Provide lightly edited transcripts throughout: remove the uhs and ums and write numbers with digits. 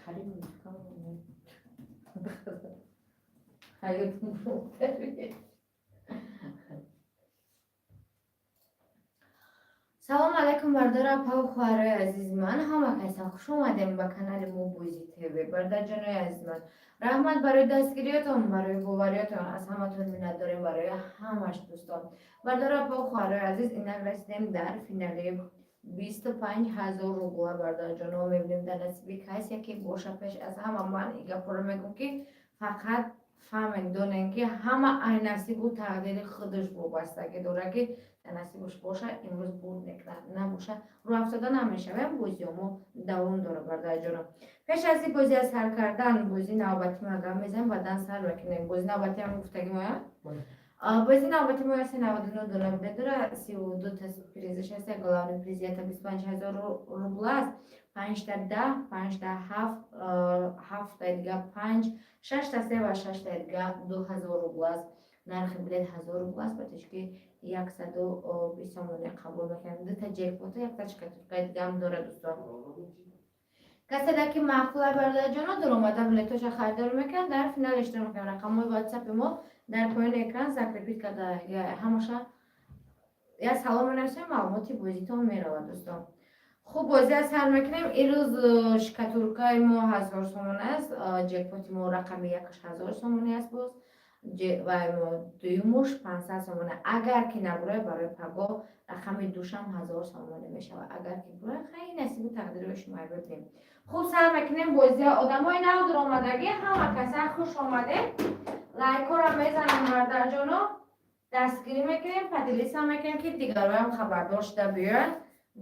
Қариб ҳаёт. Салом алайкум, бардора, апаву хоҳарои азизи ман, ҳама каса хуш омадем ба канали мо Бозӣ ТВ. Бародарҷонои азизи ман, раҳмат барои дастгириётон, барои бовариётон, аз ҳаматон миннатдорем, барои ҳамаш. Дӯстон, бардора, апаву хоҳарои азиз, инак расидем дар финали 25 000 рубла. Бародарҷоно, мебинем, дар насиби касе ки боша. Пеш аз ҳама ман и гапҳоро мегӯм, ки фақат фаҳмед, донем, ки ҳама ай насибу тақдири худаш вобастагӣ дорад, ки дар насибаш боша, имрӯз бурд мекунад, набоша, рӯҳафтода намешавем. Бозиҳо мо давом дорад. Бародарҷоно, пеш аз ин бозия сар кардан, бозии навбатӣ ма гап мезанем, баъдан сар мекунем. Бозии навбатӣ ҳам гуфтагӣ моя. Бозии навбатӣ моя 99 дона билет дора, 32 та призаш аст. Главный приз ята 25 000 рубла аст. Панҷта 10, панҷта ҳафт, ҳафта дига панҷ, шашта се ва шашта дига 2000 рубла аст. Нархи билет 1000 рубла аст, ба точки 120 сомонӣ қабул мекунем. Дута ҷекпота, якта шкатулкаи дигаам дорад. Дӯстон, каседа ки маъқула, бародарҷоно, дуромада билетоша харидорӣ мекунад, дар финал иштирок мекунад. Рақамҳои ватсапи мо дар поёни экран закрепить карда, ҳамаша як салом менависем, маълумоти бозитон меравад. Дӯстон, хуб, бозия сар мекунем. Ирӯз шкатулкаи мо 1000 сомон аст, ҷекпоти мо рақами якаш 1000 сомонӣ аст, боз ва дуюмуш 500 сомонӣ. Агар ки набурай, барои пагоҳ рақами душам 1000 сомонӣ мешавад. Агар ки бурай, хай, насибу тақдири шумо бибинем. Хуб, сар мекунем бозия. Одамои нав дуромадагӣ, ҳама каса хуш омадем. Лайкҳоро мезанем, бардарҷоно, дастгирӣ мекунем, поделиться мекунем, ки дигароям хабардор шуда биёянд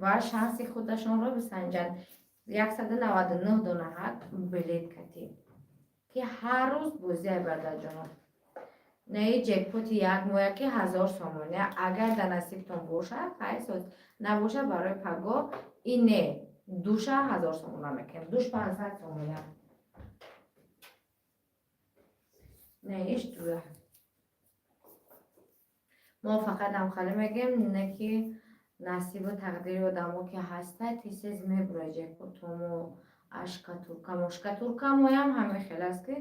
ва шанси худашонро бисанҷанд. 199 дона ҳак билет катӣ, ки ҳар рӯз бозия, бардарҷоно. Неи ҷекпоти як моя, ки 1000 сомоня. Агар дар насибтон бошад, хайсоз, набошад, барои пагоҳ ине душа 1000 сомона мекунем, душ 500 сомоня. Неиш дуя мо фақат ҳамхалӣ мегӯем, не ки насибу тақдири одамо ки ҳаста, тез мебура ҷекпотомо, ашкатуркамо. Шкатуркамоям ҳамин хел аст, ки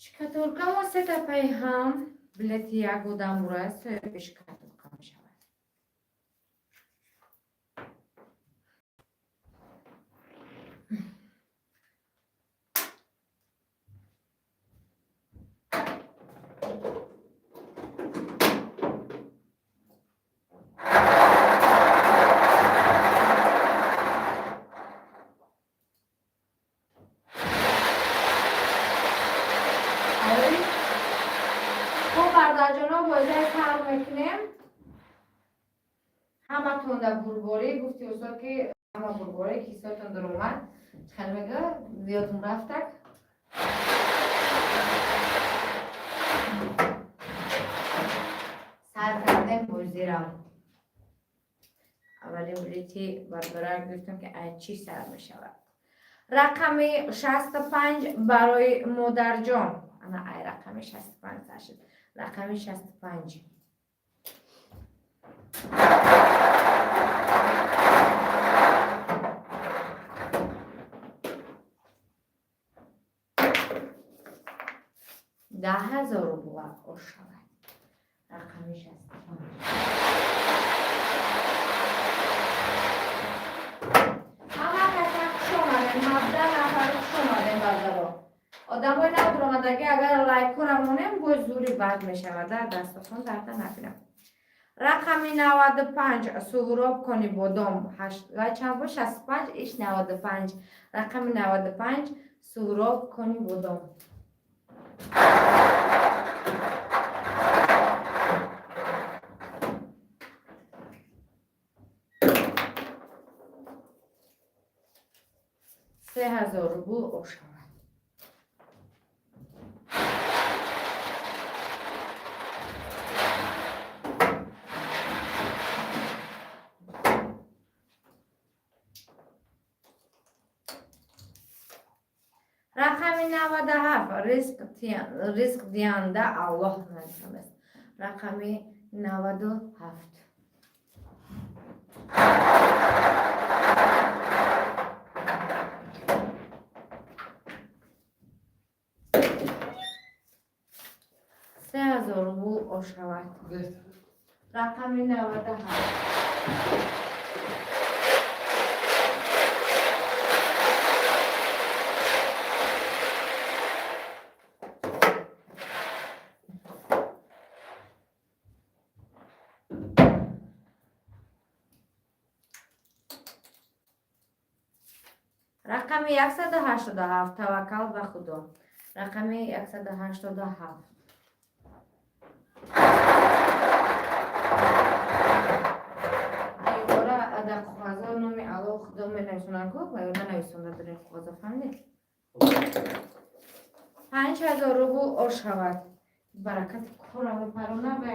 шкатулкамо сета паи ҳам билети як одам бура, соҳиби шкатулка мешавад. Хуб, бародарҷоно, бозия сар мекунем. Ҳаматон дар бурборӣ гуфти устод, ки ҳама бурборӣ, кисотон даромад. Чӣ мега, зиёдум рафтак. Сар кардем бозира. Аввалин билети бардора гирифтам, ки ай чӣ сар мешавад. Рақами 65 барои модарҷон. Ана, ай рақами 65 сар шуд. Рақами 65. 10 000 рубла ошавад. Рақами 65. Ҳама каса хуш омадем, 17 нафар хуш омадем, бардаро. Одамои нав дуромадагӣ, агар лайкҳоро монем, боз зури бад мешавад, дастахон дарда набинам. Рақами 95, Суҳроб Конибодом. Чанд буд? 65, иш 95. Рақами 95, Суҳроб Конибодом. 3000 рубл ошавад. Рақами 97. Ризқ диҳанда Аллоҳ нависондааст. Рақами 97. 3000 рубл ошавад. Рақами 97. Рақами 187, таваккал ба Худо. Рақами 187. Ибора дар коғазо номи Аллоҳ, Худо менависонанд ку, ва ё нанависонда дар ин коғазо, фаҳмидед? 5000 рубл ошавад. Баракати кора мепарона ва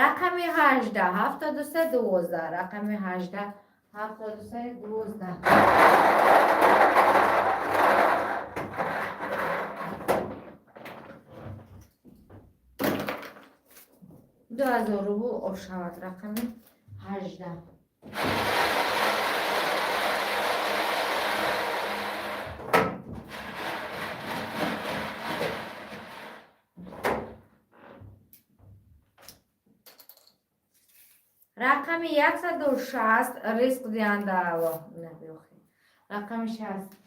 рақами 18, 73, 12. Рақами 18, 73, 12. 2000 рубл ошавад. Рақами 18. Рақами 160, ризқ диҳанда Аллоҳ. Рақами 60.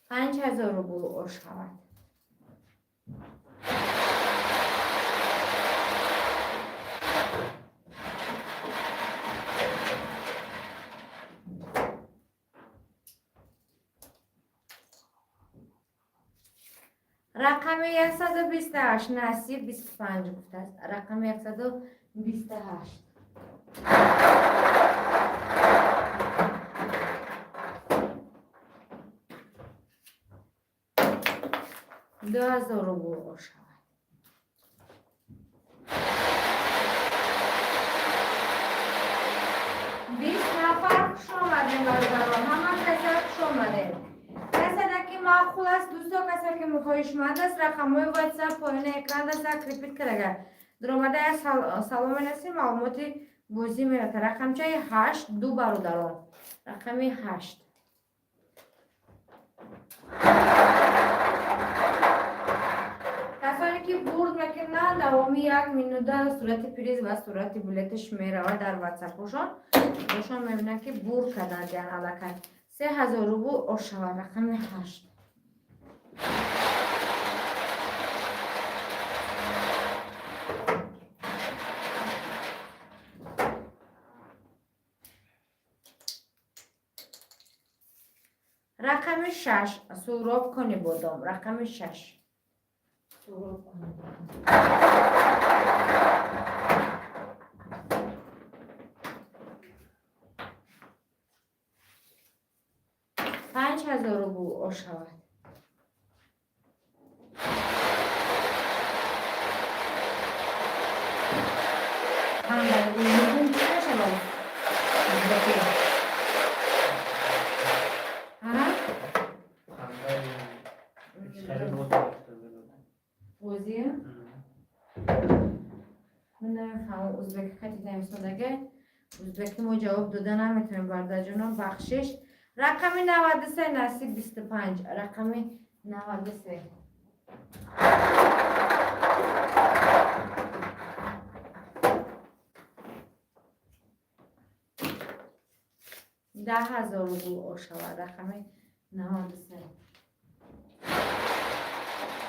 5000 рубл ошавад. Рақами 128, насиб 25 гуфтааст. Рақами 128. 2000 рубл ошавад. 20 нафар, хуш омадем, бародарон, ҳама каса хуш омадем. Касада ки маъқул аст, дӯсто, касе ки хоҳишманд аст, рақамҳои WhatsApp поёни экран даста крепить кардага. Даромада як салом менасем, маълумоти бозӣ мерата. Рақамчаи 8, ду бародарон. Рақами 8. Касоне ки бурд мекунанд, давоми як минута сурати приз ва сурати билеташ меравад дар ватсапошон. Бошон мебинанд, ки бурд карданд ян аллакай. 3000 рубл ошавад. Рақами 8. Рақами 6, Суҳроб Конибодом. Рақами 6, Суҳроб Конибодом. 5000 рубл ошавад. Чӣ мешавад? Узбеки. Ҳа? Бозӣ? Ман намефаҳмам, узбеки хати нависондага. Узбеки мо ҷавоб дода наметавонем, бародарҷонон, бахшиш. Рақами 93, насиб 25. Рақами 93. 10 000 рубл ошавад. Рақами 93.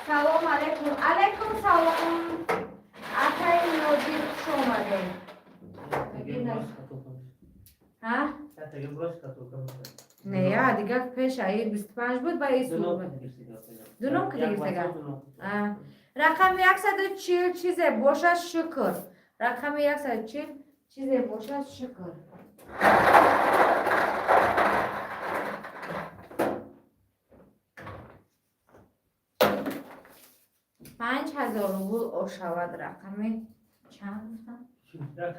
Салом алейкум. Алейкум салом. Акаи Нодир, хуш омадем. Ҳа? Не, я дигар пеш аи 25 буд, ба и дуном ки дигиртага. Рақами 140, чизе бошад, шукр. Рақами 140, чизе бошад, шукр. 5000 рубл ошавад. Рақами чанд гуфтам? Як.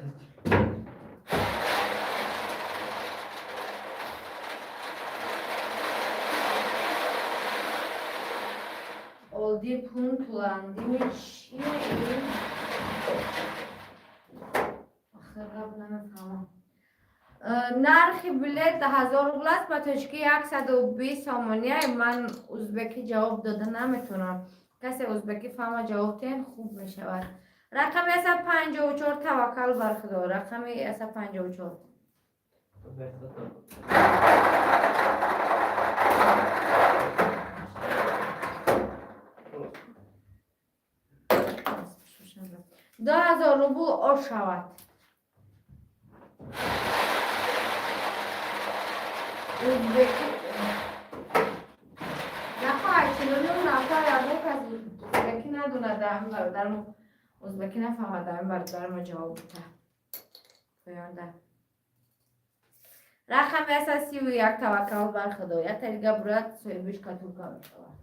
Олди пун туландими, чие ин? Охир гап намефаҳмам. Нархи билет 1000 рубл аст, ба тоҷикӣ 120 сомония. Ман узбекӣ ҷавоб дода наметавонам. Касе узбекӣ фаҳма, ҷавоб диҳен, хуб мешавад. Рақами 154, таваккал бар Худо. Рақами 154. 2000 рубл ошавад. Узбеки нахоҳад, 49 нафар, ягон кас узбекӣ надонад, даҳми бародармо узбекӣ нафаҳмад, даҳми бародармо ҷавоб бита поёнда. Рақами 131, таваккал бар Худо. Якта дига бурад, соҳибиш катулка мешавад.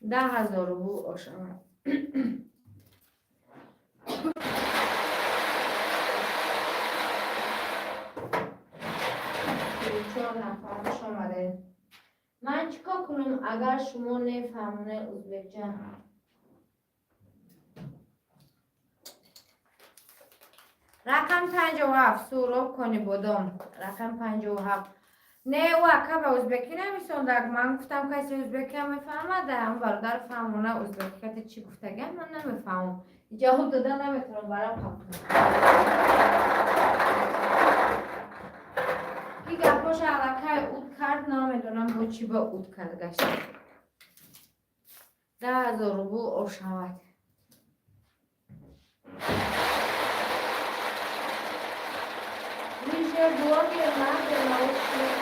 10 000 рубл ошавад. 44 нафар, хуш омадед. Ман чӣ кор кунам, агар шумо нефаҳмонед узбекча? Рақам 57, Суҳроб Конибодом. Рақам 57. Не, ӯ ака ба узбекӣ нависондаг. Ман гуфтам, касе узбекиам мефаҳмад, ҳам бародар фаҳмона. Узбекӣ кате чӣ гуфтагиам, ман намефаҳмам, ҷавоб дода наметавонам. Барам қабул ки гапоша аллакай уд кард, намедонам бо чӣ ба уд кард гашта. 10 000 рубл ошавад. Вы же блогер, надо научиться.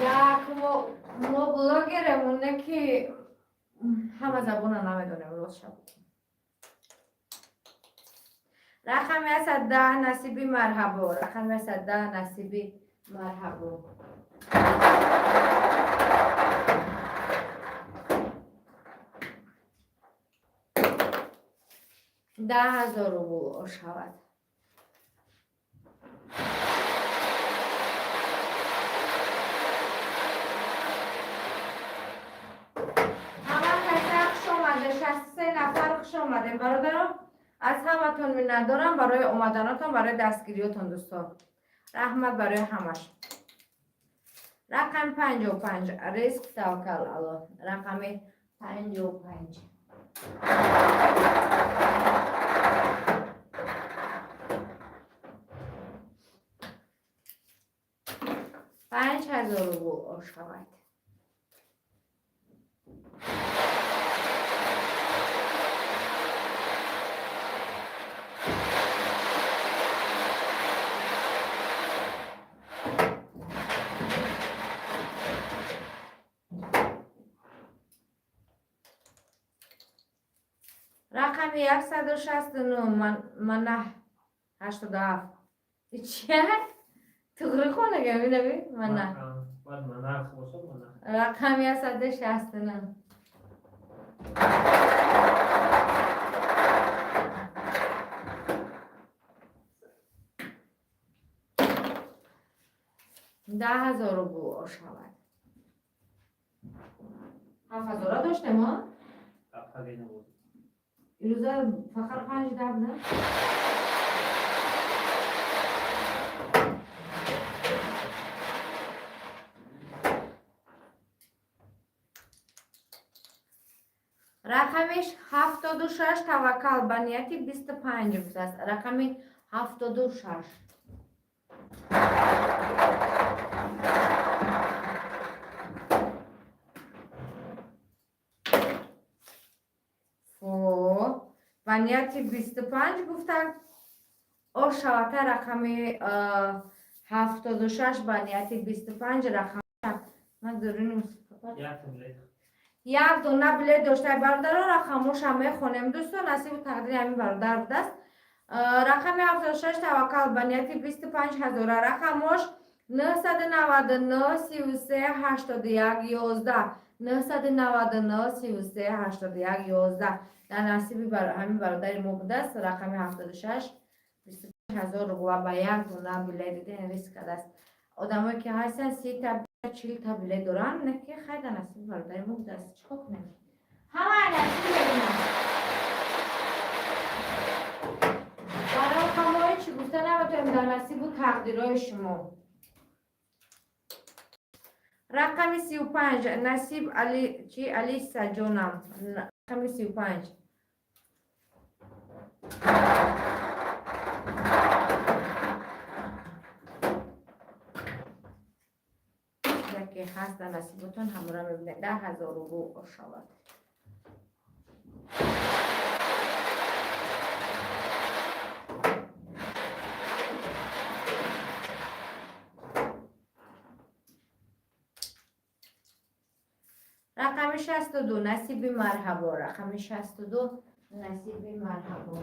Як мо блогеремоне ки ҳама забона намедонем, рост шаб. Рақами 110, насиби марҳабо. Рақами 110, насиби марҳабо. 10 000 рубл ошавад. Ҳама каса хуш омаде, 63 нафар, хуш омадем, бародарон. Аз ҳаматон миннатдорам барои омаданотон, барои дастгириётон. Дӯстон, раҳмат барои ҳамаш. Рақами 55, риск, таваккал Алло. Рақами 55. 5000 рубл ошавад. Рақами 169, манаҳ 87. Чия, туғри хонагам инаби манаҳ. Баъд манах бошад, манах. Рақами 169. 10 000 рубл ошавад. 7000-а доштем, а? Дафъаге набуд. Ирӯза фақат панҷ даф, на? Рақамиш 76, таваккал ба нияти 25 гуфтааст. Рақами 76. Фо ба нияти 25 гуфтанд, ошавата. Рақами 76 ба нияти 25 рақам. Ман дуриним. Як билет. Як дона билет дошта, бародаро. Рақамоша мехонем, дӯстон. Насибу тақдири ҳамин бародар будааст. Рақами 76, Таваккал, ба нияти 25 ҳазора. Рақамош 999 33 81 11, 999 33 81 11. Дар насиби ҳамин бародари мо будааст рақами 76, 25 ҳазор рубла ба як дона билет. Диден, риск кардааст. Одамое ки ҳастанд, 30-та, 40-та билет доранд, не ки хай, дар насиби бародари мо будааст. Чӣ кор кунем, ҳамаи насиб мебинам. Барои ҳамаи чӣ гуфта наметавонем, дар насибу тақдирҳои шумо. Рақами 35, Насиб Али, чи, Алиса ҷонам, рақами 35. Яке ҳаст дар насиботон, ҳамора мебинед. 10 000 рубл шавад. Рақами 62, Насиби Марҳабо. Рақами 62, Насиби Марҳабо.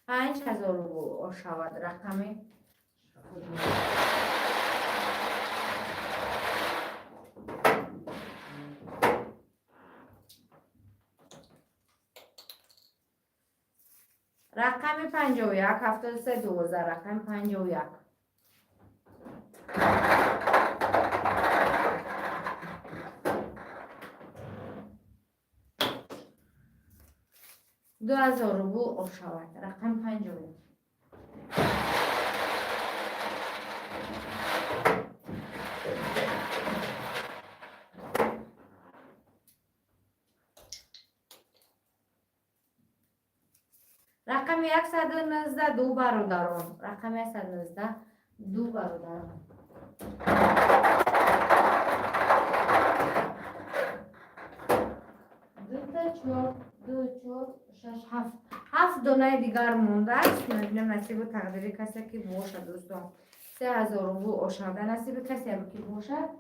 5000 рубл шавад рақами. Рақами 51, 73 12. Рақами 51. 2000 рубл шавад рақами 51. Рақами 119, ду бародарон. Рақами 119, ду бародарон. Дута, чор, ду, чор, шаш, ҳафт. Ҳафт донаи дигар мондааст. Мебинем, насибу тақдири касе ки бошад, дӯстон. 3000 рубл ошада, насиби касе ки бошад.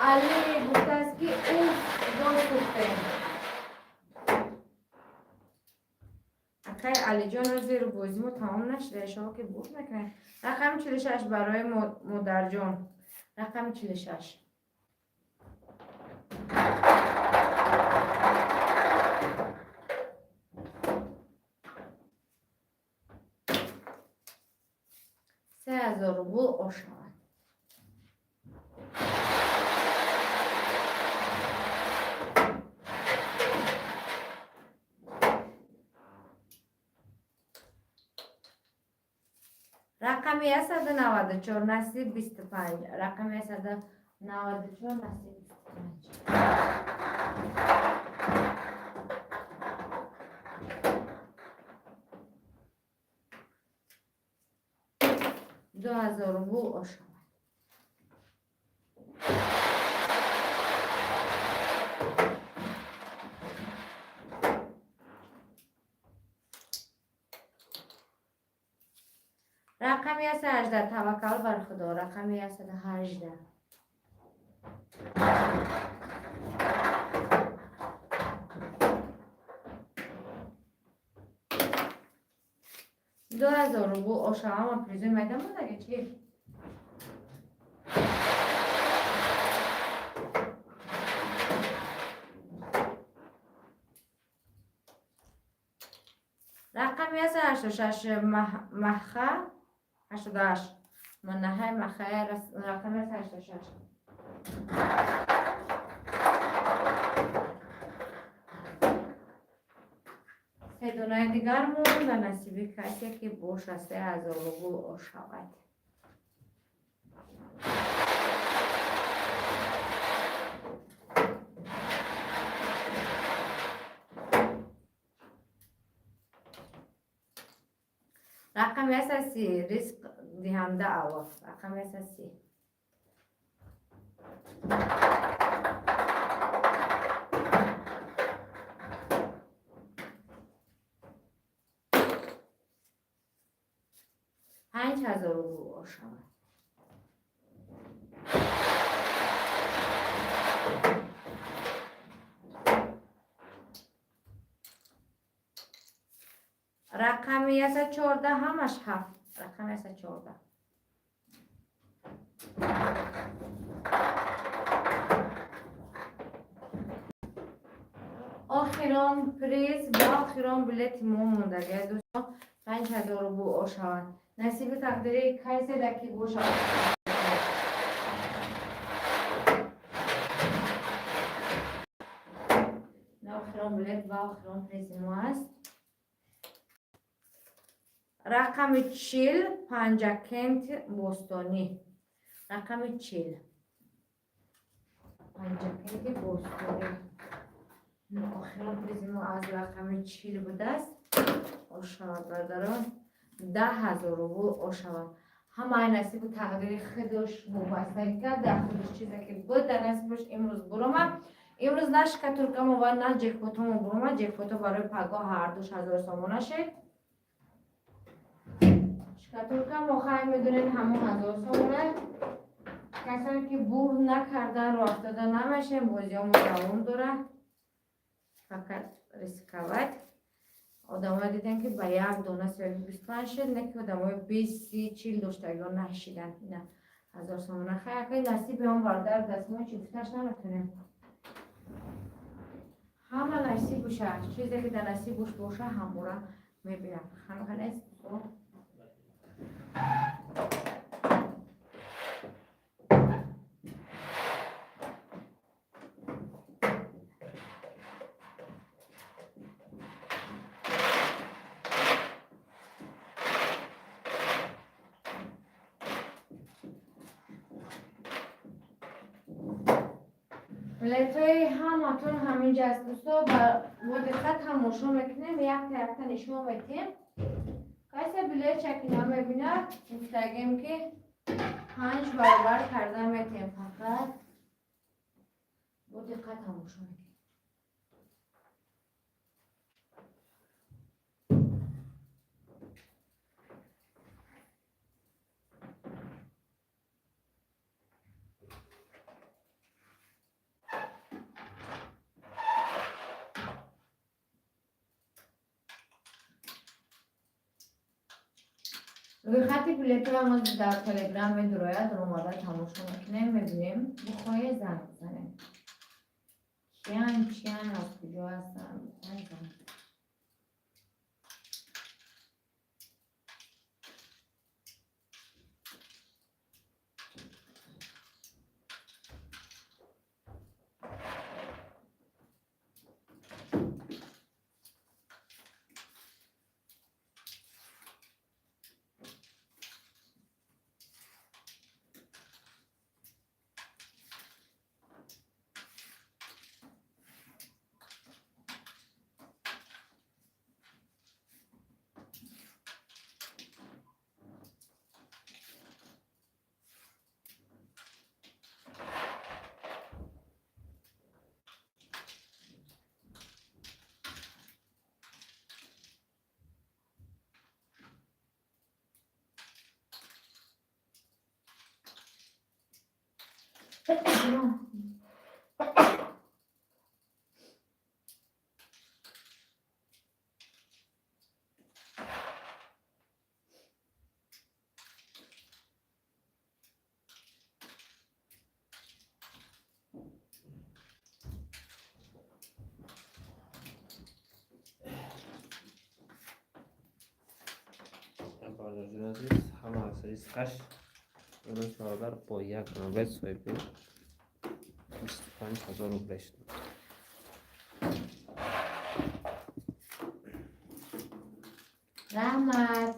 Али гуфтааст, ки уф, ҷон сӯхтем. Акай Алиҷон, зеру бозимо тамом нашуда, иншоалло ки бурд мекунем. Рақами 46 барои модарҷон. Рақами 46. 3000 рубл ошавад. Рақами 194, Насиб, 25. Рақами 194, Насиб, 25. 2000 рубл ошавад. Рақами 118, Таваккал бар Худо. Рақами 118. 2000 рубл ошавама. Призои майда мондаги чи? Рақами 186, маха, 88, манаҳай, махая. Рақами 186. Се донаи дигар монда, насиби касе ки боша, 3000 рубл ошавад. Рақами 130, ризқ диҳанда Аллоҳ. Рақами 130. 5000 рубл ошавад. Рақами 114 ҳамаш ҳафт. Рақами 114. Охирон приз ва охирон билети мо мондагия, дӯстон, 5000 рубл ошавад. Насиби тақдири кайсе даки бошад. Охирон билет ва охирон призи мо аст. Рақами 40, Панҷакент Бостонӣ. Рақами 40, Панҷакенти Бостонӣ. Охирон призи мо аз рақами 40 будааст. Ошавад, бародарон, 10 000 рубл ошавад. Ҳамаи насибу тақдири худош вобастагӣ кард, дар худош чизе ки буд дар насибаш имрӯз буромад. Имрӯз на шкатулкамо ва на ҷекпотомо буромад. Ҷекпото барои пагоҳ ҳардуш 1000 сомона шед. Шкатулка мо хай медонед, ҳамон 1000 сомона. Касоне ки бурд накардан, роҳ афтода намешем, бозиҳомо давом дорад. Фақат рисковать. Одамое дидем, ки ба як дона севи 25 шид, не ки одамои 20, 30, 40 доштагиҳо нашидан. Ина 1000 сомона. Хай, акай насиби он бародар даст, мо чи гуфташ наметонем. Ҳама насибуша, чизе ки дар насибуш боша, ҳамора мебинам. Ҳама нест. Билетҳои ҳаматон ҳаминҷа аст, дӯсто, бо диққат тамошо мекунем, якта якта нишон метиҳем. Касе билетча ки намебинад, гуфтагем, ки панҷ баробар карда метиҳем, фақат бо диққат тамошо мекунем. Рӯйхати билетҳоям дар Телеграм медурояд, омада тамошо мекунем, мебинем. Бухоҳе занг бизанем. Киян, чиян, аз куҷо ҳастанд, бухоҳе занг. Бародарҷон азиз, ҳама аз ризқаш. Имрӯз бародар бо як навбат соҳиби 25 000 рубля шуд. Раҳмат.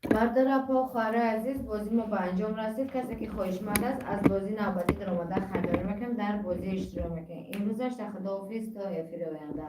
Бардар, апа, хоҳарои азиз, бозӣ мо ба анҷом расид. Касе ки хоҳишманд аст, аз бозӣ навбатӣ даромада харидорӣ мекунем, дар бозӣ иштирок мекунем. Имрӯзаш та худоҳофиз, то эфири оянда.